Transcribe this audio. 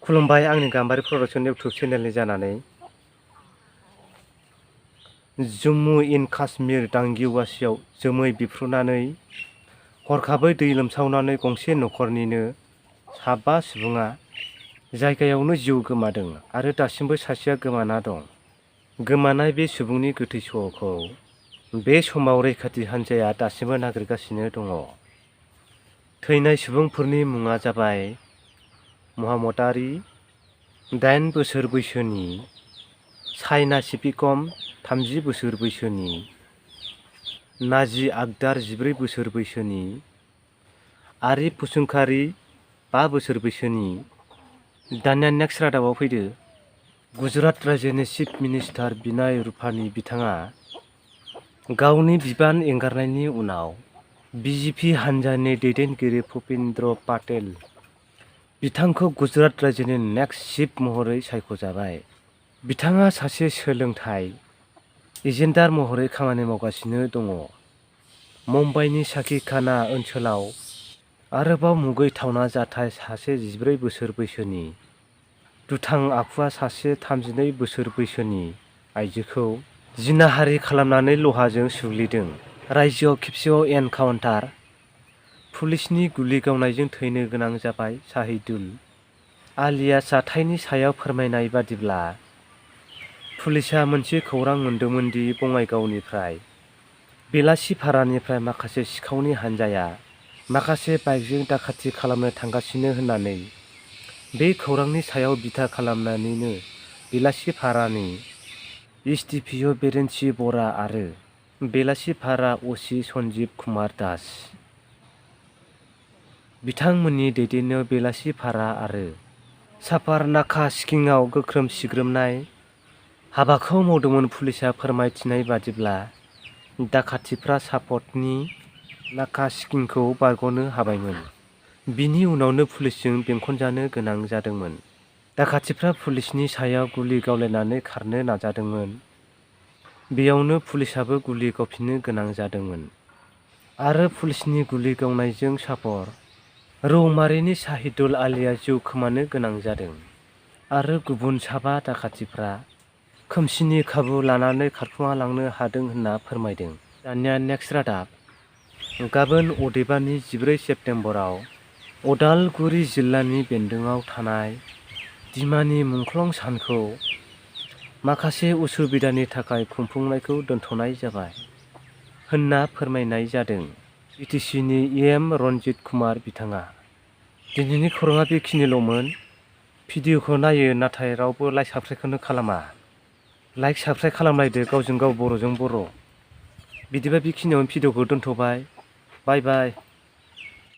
खुलुमबाय आंनि गाम्बारि प्रडाक्शन इउटुब चेनेलनि जानानै जम्मु इन काश्मीर दांगिवासियाव जोमै बिफ्रुनानै हरखाबै दै लोमसावनानै गंसे न'खरनिनो 7 सुबुङा जायगायावनो जिउ गोमादों आरो दासिमबो सासेया गोमाना दं। गोमानाय बे सुबुंनि गोथै सह'खौ बे समाव रैखाथि हान्जाया दासिमबो नागिरगासिनो दङ। थैनाय सुबुंफोरनि मुङा जाबाय महम्मदारि 8 बोसोर बैसोनि, साइना सिपिकम 30 बोसोर बैसोनि, नाजी आखदार 14 बोसोर बैसोनि, आरिफ फुसुंखारि 5 बोसोर बैसोनि। दानिया नेक्स्ट रादाबाव फैदो। गुजरात रायजोनि चिफ मिनिस्टार बिनाय रुपानी बिथाङा गावनि बिबान एंगारनायनि उनाव बीजेपी हान्जानि दैदेनगिरि भूपेन्द्र पाटेल बिथांखौ गुजरात रायजोनि नेक्स्ट चिफ महरै सायख'जाबाय। बिथाङा सासे सोलोंथाइ एजेन्डार महरै खामानि मावगासिनो दङ। मुम्बाइनि साखिखाना ओनसोलाव आरोबाव मुगैथावना जाथाय सासे 14 बोसोर बैसोनि दुथां आखुआ सासे 32 बोसोर बैसोनि आइजोखौ जिनाहारि खालामनानै लहाजों सुग्लिदों। रायजोआव खेबसेबाव एनकाउन्टार, पुलिसनि गुलि गावनायजों थैनो गोनां जाबाय शाहिदुल आलिया जाथायनि सायाव फोरमायनाय बादिब्ला, पुलिसआ मोनसे खौरां मोन्दोंमोन दि बङाइगावनिफ्राय बेलासिपारानिफ्राय माखासे सिखावनि हानजाया माखासे बाइकजों दाखाथि खालामनो थांगासिनो होननानै। बे खौरांनि सायाव बिथा खालामनानैनो बेलासिपारानि एसडिपिअ बेरेन्सि बरा आरो बेलासिपारा असि सन्जीब कुमार दास बिथांमोननि दैदेननायाव बेलासिपारा आरो सापारनाखा सिकिंआव गोख्रों सिग्रोमनाय हाबाखौ मावदोंमोन। पुलिसआ फोरमायथिनाय बादिब्ला, दाखाथिफ्रा सापटनि नाका सिकिंखौ बारग'नो हाबायमोन। बिनि उनावनो पुलिसजों बेंखनजानो गोनां जादोंमोन। दाखाथिफ्रा पुलिसनि सायाव गुलि गावलायनानै खारनो नाजादोंमोन। बेयावनो पुलिसआबो गुलि गावफिननो गोनां जादोंमोन आरो पुलिसनि गुलि गावनायजों सापर रौमारिनि शाहिदुल आलिया जिउ खोमानो गोनां जादों आरो गुबुन 7 दाखाथिफ्रा खोमसिनि खाबु लानानै खारखुमा लांनो हादों होनना फोरमायदों। दानिया नेक्स्ट रादाब। गाबोन अदेबानि 14 सेप्तेम्बराव उदालगुरि जिल्लानि बेन्दोंआव थानाय दिमानि मुंख्लं सानखौ माखासे उसुबिदानि थाखाय खुंफुंनायखौ दोनथ'नाय जाबाय होनना फोरमायनाय जादों बिटिसिनि एम रनजित कुमार बिथाङा। दिनैनि खौराङा बेखिनिल'मोन। भिडिअखौ नायो नाथाय रावबो लाइक साबस्क्राइबखौनो खालामा। लाइक साबस्क्राइब खालामलायदो गावजों गाव बर'जों बर'। बिदिबा बेखिनियावनो भिडिअखौ दोनथ'बाय। बाय बाय।